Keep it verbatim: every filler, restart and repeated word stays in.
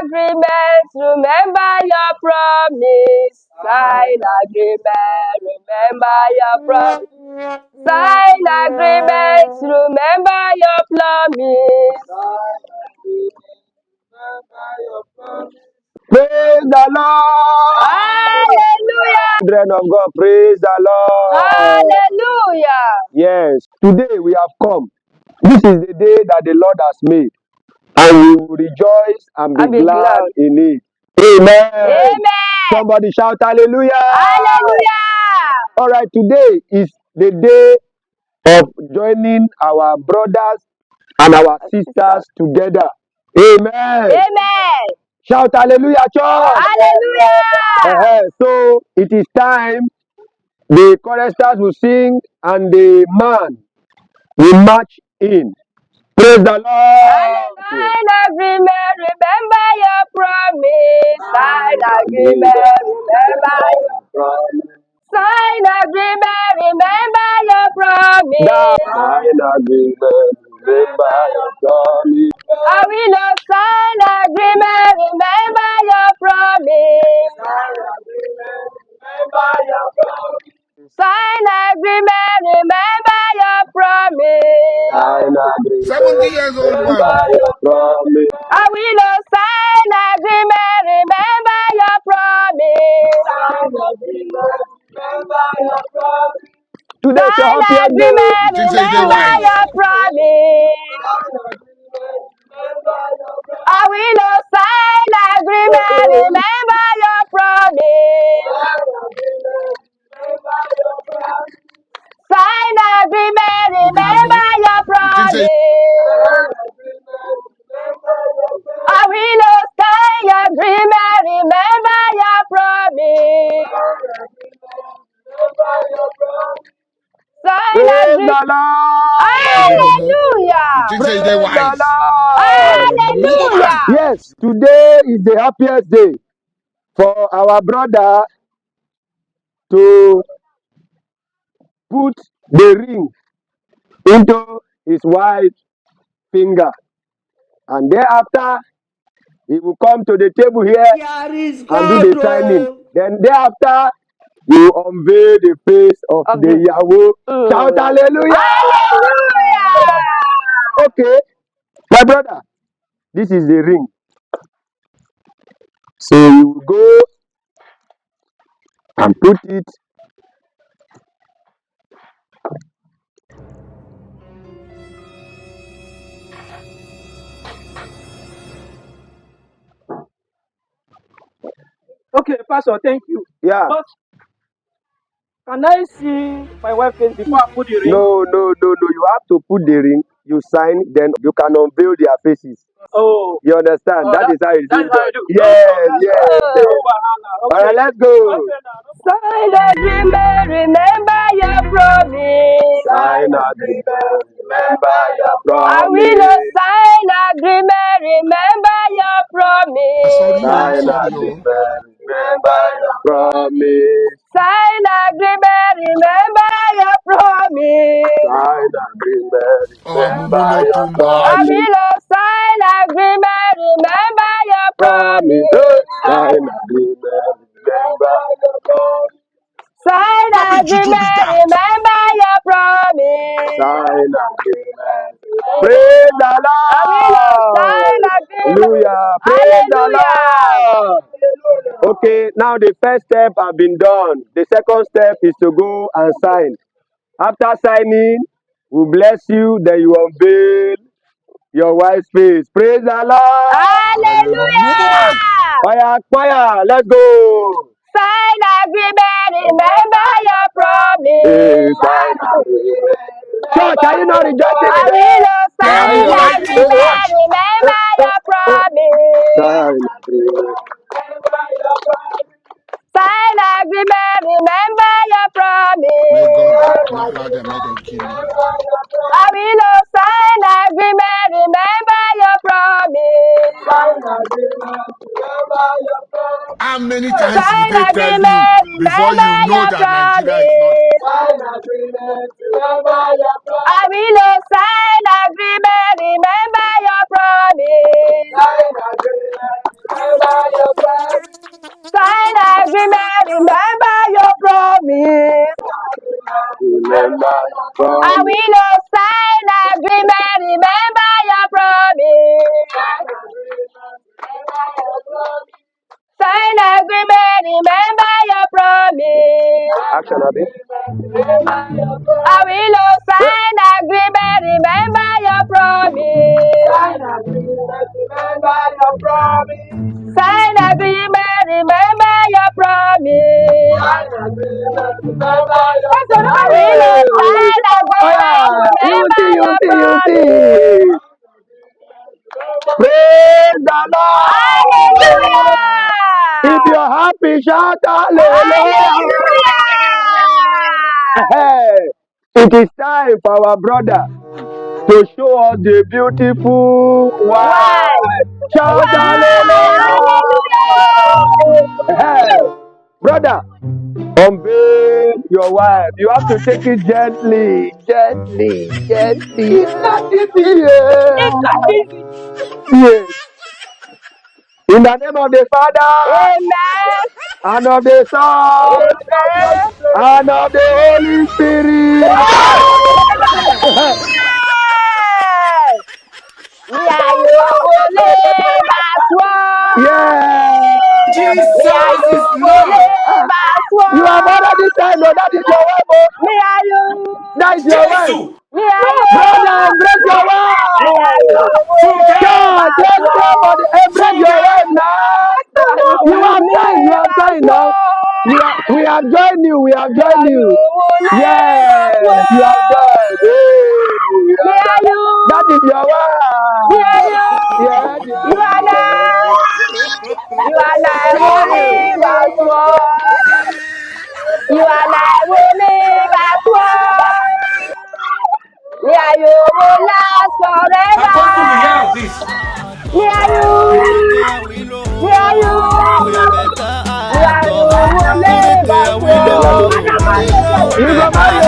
Agreement, remember your promise. Sign agreement, remember your promise. Sign agreement, remember your promise. Praise the Lord. Hallelujah. Children of God, praise the Lord. Hallelujah. Yes, today we have come. This is the day that the Lord has made, and we will rejoice and be, and be glad, glad in it. Amen. Amen. Somebody shout hallelujah. Hallelujah. All right, today is the day of joining our brothers and our sisters together. Amen. Amen. Shout hallelujah, church. Hallelujah. Uh-huh. So it is time. The choristers will sing and the man will march in. Praise the Lord. Sign agreement, remember your promise. Sign agreement, remember your promise. Sign agreement, remember your promise. That sign agreement, remember your promise. I will not sign agreement, remember your promise. Sign agreement, remember your promise. Sign agreement, remember your promise. Sign agreement, seventy years old man. Remember your promise. I will not sign agreement, remember your promise. Sign agreement, remember your promise. Today is your happiest day. Remember your promise. I will not sign agreement, remember your promise. Sign agreement, remember your promise. I will not sign agreement, remember your promise. Sign agreement. Praise the Lord. Hallelujah. Praise the Lord. Hallelujah. Yes, today is the happiest day for our brother to put the ring into his wife's finger, and thereafter he will come to the table here and do the signing. Then thereafter you unveil the face of the Yahweh. Shout hallelujah. Hallelujah. Okay, my brother, this is the ring. So you go and put it. Okay, Pastor, thank you. Yeah. But can I see my wife face before I put the ring? No, no, no, no. You have to put the ring. You sign, then you can unveil their faces. Oh, You understand? Oh, That that- is how it is that's how done. you do. Yes, yes, yes. Oh, wahala. All right, Okay. Let's go. Okay, now. Sign agreement, remember your promise. Sign agreement, remember your I will promise. Sign agreement, remember your promise. Sign agreement, remember your promise. Sign agreement, remember your promise. Sign agreement, remember your I promise. Will sign agreement, remember your promise. Sign agreement, remember your promise. Sign agreement, remember your promise. Sign agreement. Praise the Lord. Sign agreement. Hallelujah. Praise the Hallelujah. Lord. Okay, now the first step has been done. The second step is to go and sign. After signing, we bless you, then you unveil your wife's face. Praise the Lord. Hallelujah. Fire, fire. Let's go. Sign agreement, remember your promise. Hey, sign agreement. Church, are you not rejoicing? I will sign agreement, remember your promise. Sign agreement. Sign agreement, remember your May promise. God not allow them, let them kill me. I will sign agreement, remember your promise. How many times did they tell you before you know that Nigeria is not? I will sign agreement, remember your promise. Action, abi? I will sign agreement, remember your promise. Sign agreement, remember your promise. Sign agreement, remember your promise. Sign agreement, remember your promise. I will sign agreement, Oya, you remember see, you your see, you promise. see. Praise the Lord. Hallelujah. If you're happy, shout hallelujah. Hallelujah. Hey, it is time for our brother to show us the beautiful wife. Shout hallelujah. Hey, brother, unveil your wife. You have to take it gently, gently, gently. Yeah. Yes. In the name of the Father, Amen. and of the Son, Amen. and of the Holy Spirit. Yes. Ní ayé owó lé bá sọ. Yeah. Ní ayé owó lé bá sọ. You have already signed, oh, that is your wife, oh. Ní ayé. That is your wife. Ní ayé. Brother, embrace your wife. Ní ayé owó lé bá God, let's sọ. go for the, embrace your wife now. You have signed, you have signed now. You are, we have joined you, we have joined you. Yes, you have joined. Hey, you have joined. That is your wife. Yeah. You are there. You are there. You are there. Ní ayé owó lé bá sọ. Ní ayé. Ní ayé. Ní ayé owó lé bá sọ. You go marry